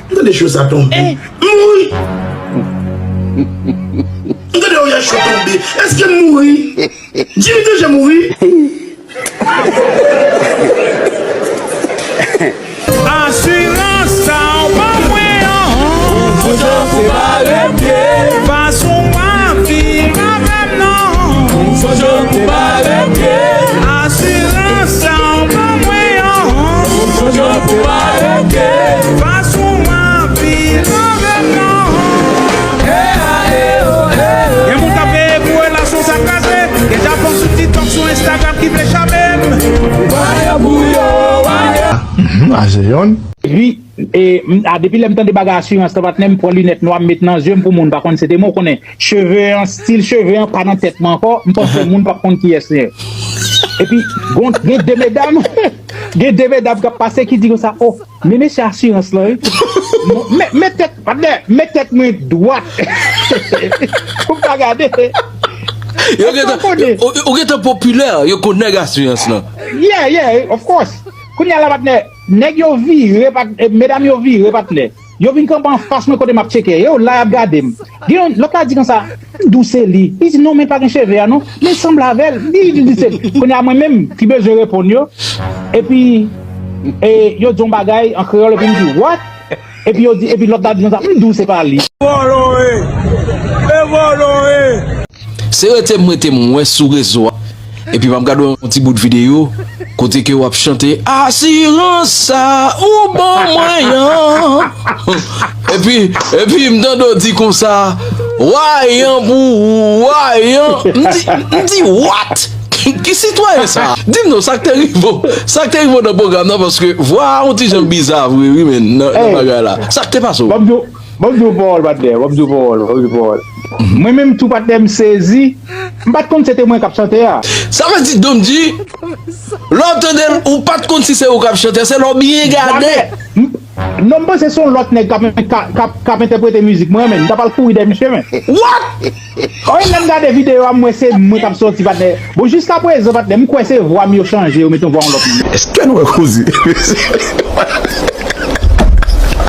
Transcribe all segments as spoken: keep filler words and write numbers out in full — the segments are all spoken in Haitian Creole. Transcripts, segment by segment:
M tande cho sa tonbe. M mouri. M tande oyè cho tonbe. Èske m mouri? Jimmy Danger mouri? Asirans sa w ban mwen an. Ou fouti pou bare pye. Fason w ap viv avè m nan. Ou fouti pou bare pye. Asirans sa w ban mwen an. Ou fouti pou bare pye. Fason w ap viv avè m nan. Gen moun k ap veye pou relasyon sa kraze. Gen Japon sou TikTok, sou Instagram ki vle chape m. Mhm, a se yonn. Epi, e, m, a, depi lè m tande bagay asirans lan, patnè, m pran linèt nwa, m met nan zye m pou moun pa konn se te mwen, ou konnen. Cheve an, stil cheve an pa nan tèt mwen ankò, m panse moun p ap konn kiyès li ye. Epi, gon, gen de medam, gen de medam k ap pase ki di konsa, o, men mesye asirans lan, wi. Men, men tèt, patnè, men tèt mwen dwat. Pou m pa gade. Yo gentan, ou, ou gentan popilè, yo konn nèg asirans lan. Yeah, yeah, of course. Kounye a la, patnè, nèg yo vire, pat-, eh, medam yo vire, patnè. Yo vin kanpe anfas mwen kote m ap tcheke. Yo la, y ap gade m. Gen yon, lòt la di konsa, m di w se li. Li di, non, men pa gen cheve a, non. Men sanble avè l. Li, li di se li. Kounye a, mwen menm, ki bezwen reponn yo. Epi, e, yo di yon bagay an kreyòl, epi m di, what? Epi yo di, epi lòt la di konsa, m di w se pa li. Vòlò e! E vòlò e! Se rete m rete m wè sou rezo a. Epi m ap gade yon ti bout videyo kote ke w ap chante asirans sa ou ban mwen an. Epi, epi m tande w di konsa, wayan pou ou, wayan. M di, m di, what? Ki, ki sitwayen sa? Di m non, sa k te rive w? Sa k te rive w nan pwogram nan? Paske vwa a yon ti jan biza vre, wi, men, nan, nan bagay la. Sa k te pase w? Ban m di w, ban m di w pawòl, patnè. Ban m di w pawòl, ban m di w pawòl. Mwen menm tou, patnè, m sezi. M pa t konn se te mwen k ap chante a. Sa vle di, Donji, lè w tande l, ou pa t konn si se ou k ap chante, se lè w byen gade. Jamè. M, non, m panse se yon lòt nèg k ap, k ap, k ap, k ap entèprete mizik mwen, men. M ta pral kouri dèyè misye, men. What? Wi, lè m gade videyo a, m wè se mwen k ap sòti, patnè. Bon, jiskaprezan, patnè, m kwè se vwa m yo chanje, yo mete yon vwa yon lòt moun. Èske nou wè koze?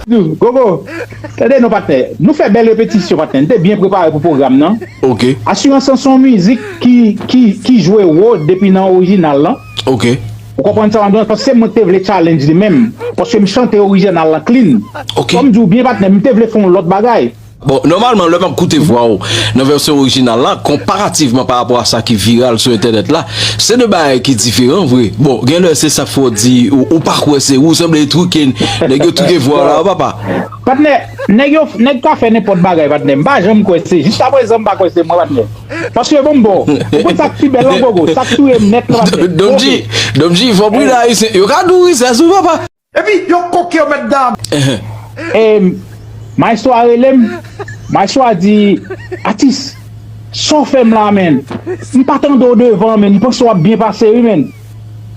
Gogo, tande non, patnè. Nou fè bèl repetisyon, patnè. Nou te byen prepare pou pwogram nan. Ok. Asirans lan se yon mizik ki, ki, ki jwe wo depi nan orijinal lan. Ok. Ou konprann sa m ap di w? Paske se mwen ki te vle challenge li menm. Paske m chante orijinal lan clean. Ok. Kòm m di w byen, patnè, m te vle fè yon lòt bagay. Bon, nòmalman, lè m ap koute vwa w nan vèsyon orijinal la, konparativman pa rapò a sa ki viral sou entènèt la, se de bagay ki diferan vre. Bon, gen lè se sa k fè w di, ou, ou pa kwè se ou, sanble e twike, nèg yo twike vwa w la, papa. Patnè, nèg yo, nèg ka fè nenpòt bagay, patnè. M pa janm kwè se, jiskaprezan, m pa kwè se mwen, patnè. Paske, bon, bon, ou konn sa k pi bèl lan, Gogo, sa k touye m nèt lan, patnè. Donji, Donji, fò prida ayisyen, yo ka di w rizèz wi, papa. Epi, yo koke yo, mèt dam. E, maestro a rele m. Maestro a di, atis, sa w fè m la, menn? M pa tande w devan, menn. M panse w ap byen pase, wi, menn.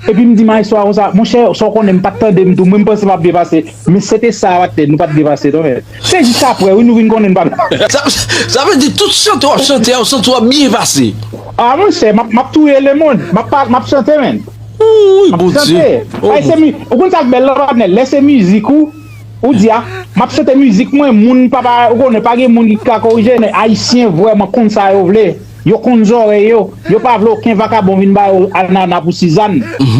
Epi m di maestro a konsa, monchè, sa w konnen, m pa t tande m tou. Mwen, m panse m ap byen pase. Men se te sa, patnè, nou pa t byen pase, non, menn. Se jis apre, wi, nou vin konnen n pa byen pase. Sa, sa vle di tout chante w ap chante a, ou santi w ap byen pase. A, monchè, m ap, m ap touye lemonn. M ap pa, m ap chante, menn. Wi, Bondye. Ay, se mi-, ou konn sa k bèl lan, patnè? Lè se mizik ou, ou di, a, m ap chante mizik mwen, moun pa, pa, ou konnen, pa gen moun ki ka korije, men Ayisyen vrèman konn sa yo vle. Yo konn zòrèy yo. Yo pa vle okenn vakabon vin ba yo anana pou sizann.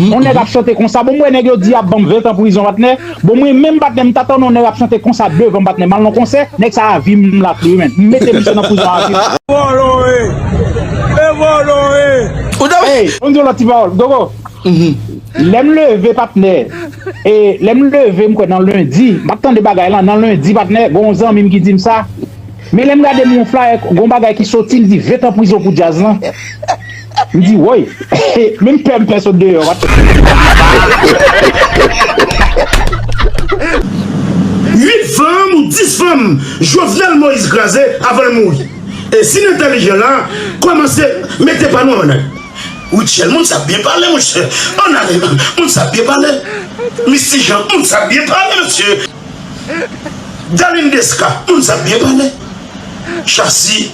On nèg ap chante konsa. Bon, m wè nèg yo di y ap ban m ven tan prizon, patnè. Bon, mwen menm, patnè, m ta tande on nèg ap chante konsa devan m, patnè. M al nan konsè, nèg sa a vi m l ap li, wi, menn. M mete misye nan prizon a vi. Vòlò e! E vòlò e! Ou ta... Ey, ban m di w lòt ti pawòl. Gogo, lè m leve, patnè, e lè m leve, m kwè nan lendi, m ap tande bagay lan, nan lendi, patnè, gon zanmi m ki di m sa. Men lè m gade m yon flayè, gon bagay ki soti, l di ven tan prizon pou djaz lan. M di, woy, men m pè, m pè sot deyò, patnè. Uit fanm ou dis fanm Jovenel Moïse kraze avan l mouri. E si n entèlijan la, kòmanse mete pa nou an ale. Rutshelle, moun sa byen pale, monchè. An ale, moun sa byen pale. Misty Jean, moun sa byen pale, mesye. Darline Desca, moun sa byen pale. Chassi.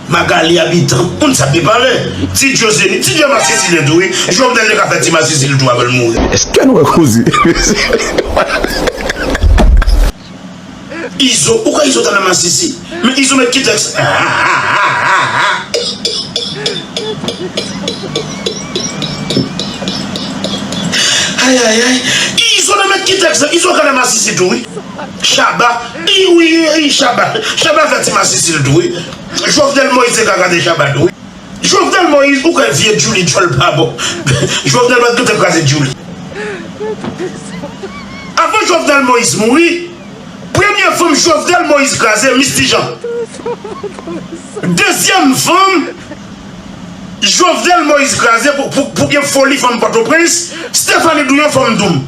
Magali Abitan, moun sa byen pale. Ti Djo se li, Ti Djo masisi li tou wi. Jovenel te ka fè ti masisi li tou avan l mouri. Èske nou wè koze? Izo, ou kwè Izo ta nan masisi? Men Izo met ki tèks? Ay, ay, ay. Izo nan met ki tèks? Izo ka nan masisi tou wi. Shabba, i wi, i Shabba. Shabba fè ti masisi l tou wi. Jovenel Moïse te ka kraze Shabba tou wi. Jovenel Moïse, ou kwè vye Djouly djòl pa bon? Jovenel pa t gentan kraze Djouly. Avan Jovenel Moïse mouri, premye fanm Jovenel Moïse kraze, Misty Jean. Dezyèm fanm Jovenel Moïse kraze pou, pou, pou gen foli fanm Pòtoprens, Stéphanie Douyon fanm Doum.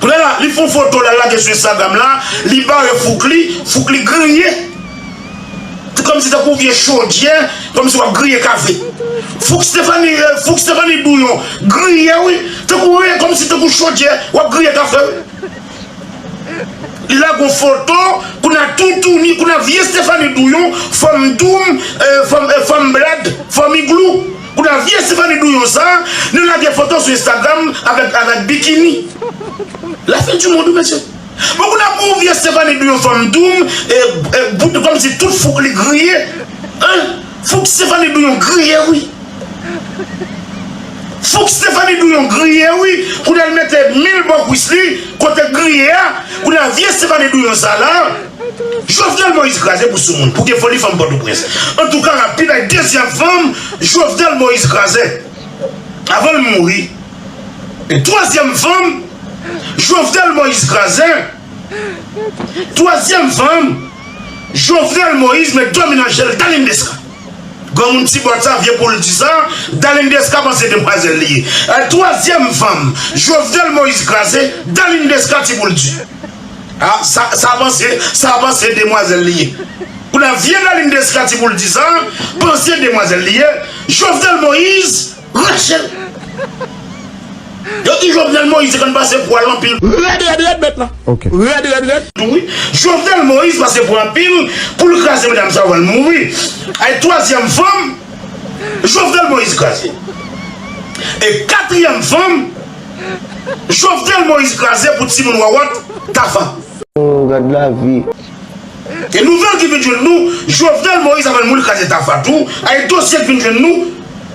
Kounye a la, li fè yon foto, l al lage sou Instagram la, li bare fouk li, fouk li griye. Kòmsi tankou vye chodyè, kòmsi w ap griye kafe. Fouk Stéphanie, eh, fouk Stéphanie Douyon griye wi. Tankou, eh, kòmsi tankou chodyè, w ap griye kafe wi. Li lage yon foto, kounye a toutouni, kounye a vye Stéphanie Douyon, fanm Doum, eh, fanm, eh, fanm Blad, fanm Igloo. Kounye a vye Stéphanie Douyon sa, li lage foto sou Instagram avèk, avèk bikini. La fin du monde, mesye. Bon, kounye a pou vye Stéphanie Douyon fanm Doum, e, e, bout kòmsi tout fouk li griye. Hein? Fouk Stéphanie Douyon griye, wi. Fouk Stéphanie Douyon griye, wi. Kounye a l mete mil bò kwis li, kote griye a. Kounye a vye Stéphanie Douyon sa la. Jovenel Moïse kraze pou soumoun, pou gen foli fanm Pòtoprens. Antouka, rapid, ay dezyèm fanm, Jovenel Moïse kraze. Avan l mouri. E twazyèm fanm, Jovenel Moïse kraze. Twazyèm fanm, Jovenel Moïse met dòmi nan jèl Dalindesca. Granmoun ti bòt sa, vye pou l di sa, Dalindesca panse demwazèl li ye. E twazyèm fanm, Jovenel Moïse kraze, Dalindesca ti pou l di. A, sa, sa panse, sa panse demwazèl li ye. Pou la vye Dalindesca ti pou l di sa, panse demwazèl li ye, Jovenel Moïse rache l. Yo di Jovenel Moïse konn pase pwa l anpil. Rèd, rèd, rèd, mèt la. Ok. Rèd, rèd, rèd. Wi. Jovenel Moïse pase pwa anpil pou l kraze medam sa avan l mouri. Ay twazyèm fanm, Jovenel Moïse kraze. E katriyèm fanm, Jovenel Moïse kraze pou timoun wawòt, Tafa. Oh, gad lavi. E nouvèl ki vin jwenn nou, Jovenel Moïse avan l mouri kraze Tafa tou. Ay dosye k vin jwenn nou,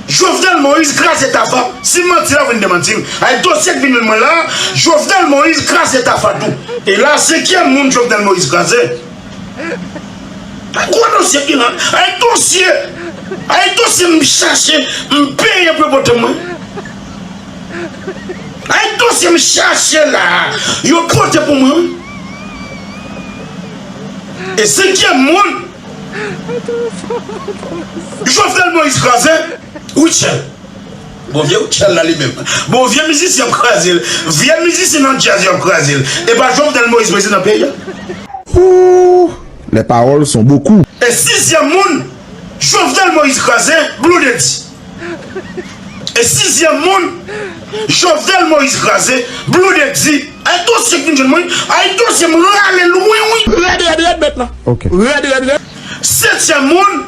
Jovenel Moïse kraze Tafa. Si m manti la, vin demanti m. Ay dosye k vin jwenn mwen la, Jovenel Moïse kraze Tafa tou. E la, senkyèm moun Jovenel Moïse kraze. Gwo dosye ki la. Ay dosye. Ay dosye m chache, m peye pou yo pote mwen. Ay dosye m chache la. Yo pote pou mwen. E senkyèm moun, Jovenel Moïse kraze, Rutshelle. Bon, vye Rutshelle la li menm. Bon, vye mizisyen ap kraze l. Vye mizisyen nan djaz yo ap kraze l. E pa Jovenel Moïse prezidan peyi a. Ouh, les paroles sont beaucoup. E sizyèm moun, Jovenel Moïse kraze, Blue Daddy. E sizyèm moun, Jovenel Moïse kraze, Blue Daddy. Ay dosye k vin jwenn mwen, ay dosye m rale lwen wi. Rèd, rèd, rèd, mèt la. Ok. Rèd, rèd, rèd. Setyèm moun,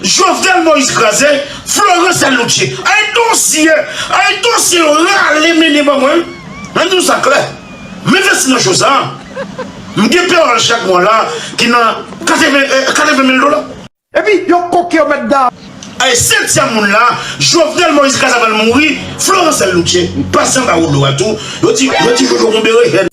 Jovenel Moïse kraze, Florence L. Louthier. Ay dosye, ay dosye yo rale mennen ban mwen. Ann di w sa klè. M envesti nan cho sa. M gen pewòl chak mwa la ki nan katreven, eh, katreven mil dola. Epi, yo koke yo mèt da. Ay, setyèm moun la, Jovenel Moïse kraze avan l mouri, Florence L. Louthier, m pase anba woulo a tou, yo di, yo di Jojo gon bere jèn.